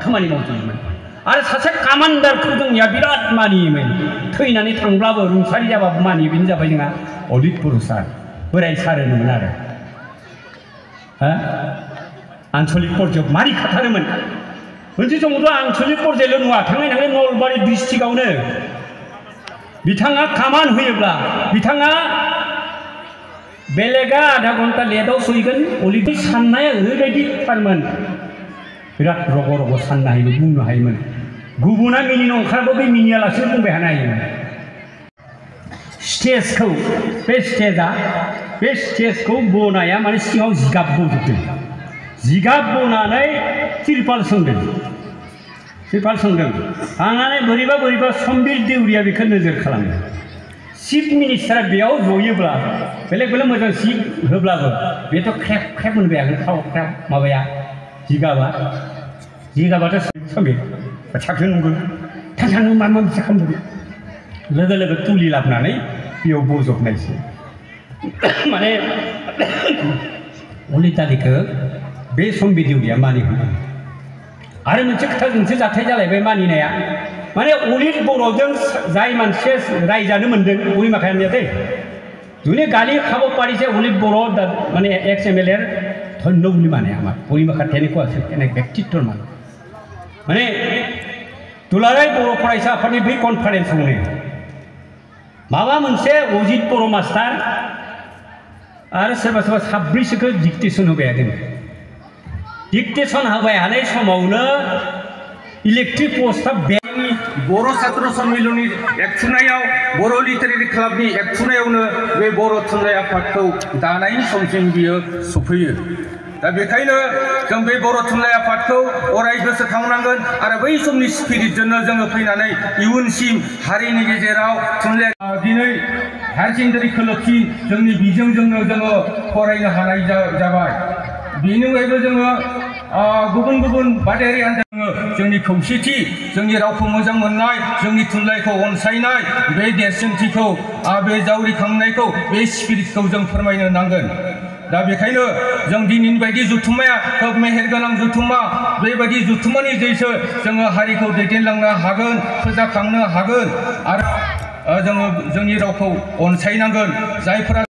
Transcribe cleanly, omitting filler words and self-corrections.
खामानि मावजोबोमोन आरो सासे कामान्डारखौ जोंनिया बिराद मानियोमोन थैनानै थांब्लाबो रुंसारि जाबाबो मानियो बेनो जाबाय जोंहा अलित बर' सार बोराय सार होनोमोन आरो आन्चलिक पर्यायाव मारि खाथारोमोन मोनसे समावथ' आन्चलिक पर्यायल' नङा थाङै थाङै नलबारि डिस्ट्रिक्टआवनो बिथाङा खामान होयोब्ला बिथाङा बेलेगा आधा घन्टा लेटआव सहैगोन अलितनि साननाया ओरैबायदि थारमोन बिराद रग' रग' साननो हायोमोन बुंनो हायोमोन गुबुना मिनिनो ओंखारबो बे मिनियालासे बुंबाय थानो हायोमोन स्टेजखौ बे स्टेजखौ बनाया माने सिङाव जिगाब बजोबदों जिगाब बनानै तिरपाल सोंदों थांनानै बोरैबा सम्बिर देउरिया बेखौ नोजोर खालामो चिफ मिनिस्टारा बेयाव जयोब्ला बेलेग मोजां सिट होब्लाबो बेथ' ख्रेब ख्रेब मोनबाय आगोल थाव ख्रेब माबाया जिगाबाथ' सम्बिर साख्रि नंगौ थांनो मा मोनसे खालामदों लोगो लोगो तुलि लाबोनानै बेयाव बजबनायसै माने अलित दालिखौ बे सम्बिर देउरिया मानिहोदों आरो मोनसे जाथाय जालायबाय मानिनाया माने अलित बर'जों जाय मानसिया रायजानो मोनदों उनि माखाया दे जुने गाली खाबो पारिছে अलित बर' माने एक्स एमएलए धन्य বুলি মানে আমাৰ পৰিমাখা তেনেকুৱা আছে এনে ব্যক্তিত্বৰ মানুহ মানে दुलाराय बर' फरायसा आफादनि बै कनफारेन्सआवनो माबा मोनसे अजित बर' मास्टार आरो सोरबा साब्रैसोखौ डिक्टेसन होबाय हादों डिक्टेसन होबाय हानाय समावनो इलेक्ट्रिक पस्टआ बर' छात्र सम्मेलननि एकथुनायाव बर' लिटारेरि क्लाबनि एकथुनायावनो बे बर' थुनलाइ आफादखौ दानायनि समसिम बियो सफैयो दा बेखायनो जों बे बर' थुनलाइ आफादखौ अराय गोसोखांनांगोन आरो बै समनि स्पिरिटजोंनो जोङो फैनानै इयुनसिम हारिनि गेजेराव थुनलाइ दिनै हायार सेकेन्डारि खोलोबसिम जोंनि बिजोंजोंनो जोङो फरायनो हानाय जाबाय बेनि अनगायैबो जोङो गुबुन बादायारि आनजाद जोंनि खौसेथि जोंनि रावखौ मोजां मोननाय जोंनि थुनलाइखौ अनसायनाय बे देरसिनथिखौ बे जावरिखांनायखौ बे स्पिरिटखौ जों फोरमायनो नांगोन दा बेखायनो जों दिनैनि बायदि जुथुम्माया खोब मेहेरगोनां जुथुम्मा बेबायदि जुथुम्मानि जोहैसो जोङो हारिखौ दैदेनलांनो हागोन फोजाखांनो हागोन आरो जोङो जोंनि रावखौ अनसायनांगोन जायफोरा